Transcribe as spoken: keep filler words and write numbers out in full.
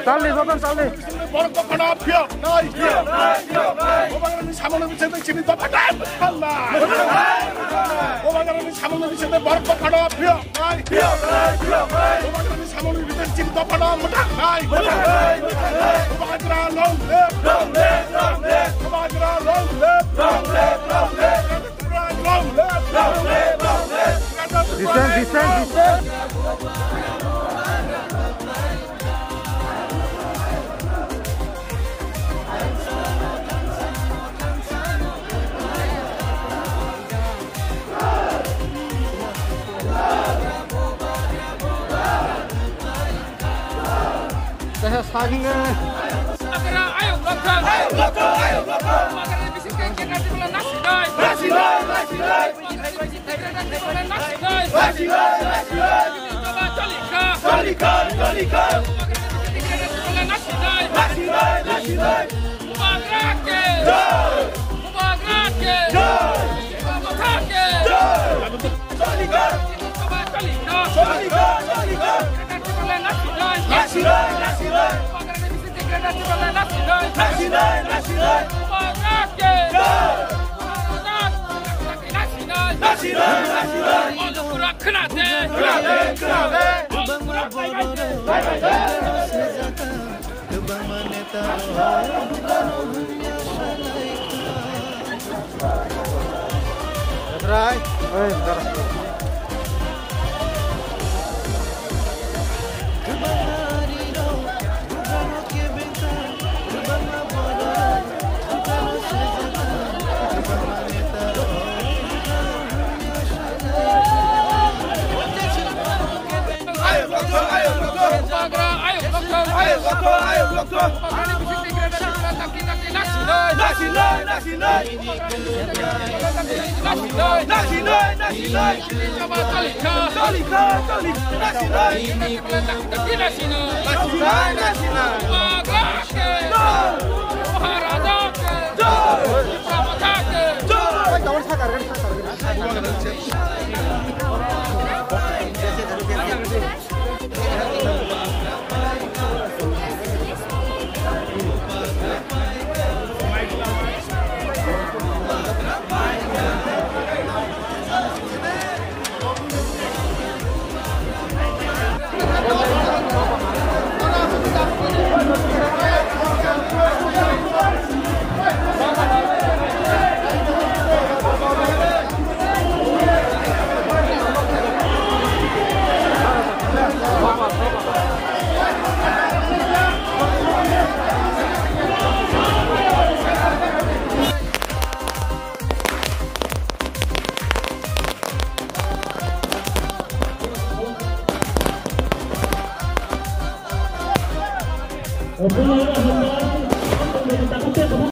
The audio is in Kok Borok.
Salni, Joton, salni. Borok dophano phiyok nai. Bubagrani samungni bisingtwi chini dopha dai mwthang nai. Bubagrani samungni bisingtwi borok dophano phiyok nai. Bubagrani samungni bisingtwi chini dophano mwthang nai. Bubagra long live. Bubagra long live. Long live, long live. Long live, long live. Descend, descend, descend. Kaisa saging. Bubagra ayuk lokthang. Ayuk lokthang, ayuk lokthang. Bubagrani bisingtwi kekar tibula nasinai. Nasinai, nasinai. Bubagrani bisingtwi kekar tibula nasinai. Nasinai, nasinai. Jaba cholikha. Cholikha, cholikha. Bubagrani bisingtwi kekar tibula nasinai. Nasinai, nasinai. Bubagra ke. Jai. Bubagra ke. Jai. Bubagra ke. Jai. Cholikha. Cholikha, cholikha. Nasinai, nasinai. Nasinai, nasinai. Nasinai, nasinai. Nasinai, nasinai. Kwbangma neta rok bubagrano hwnwi asa lai kha. Rai. Oi, dara. Kwbangma ari rok bubagrano kebeng kha, kwbangma borok bubagrano sejak kha, kwbangma neta rok bubagrano hwnwi asa lai kha. Bubagra ayuk lokthang. Ayuk lokthang, ayuk lokthang. Bubagrani bisingtwi kekar tibula nasinai. Nasinai, nasinai. Nasinai, nasinai. Cholikha, cholikha. Nasinai. Nasinai, nasinai. Bubagra ke. Jai. Maharaja ke. Jai. Tipra Motha ke. Jai.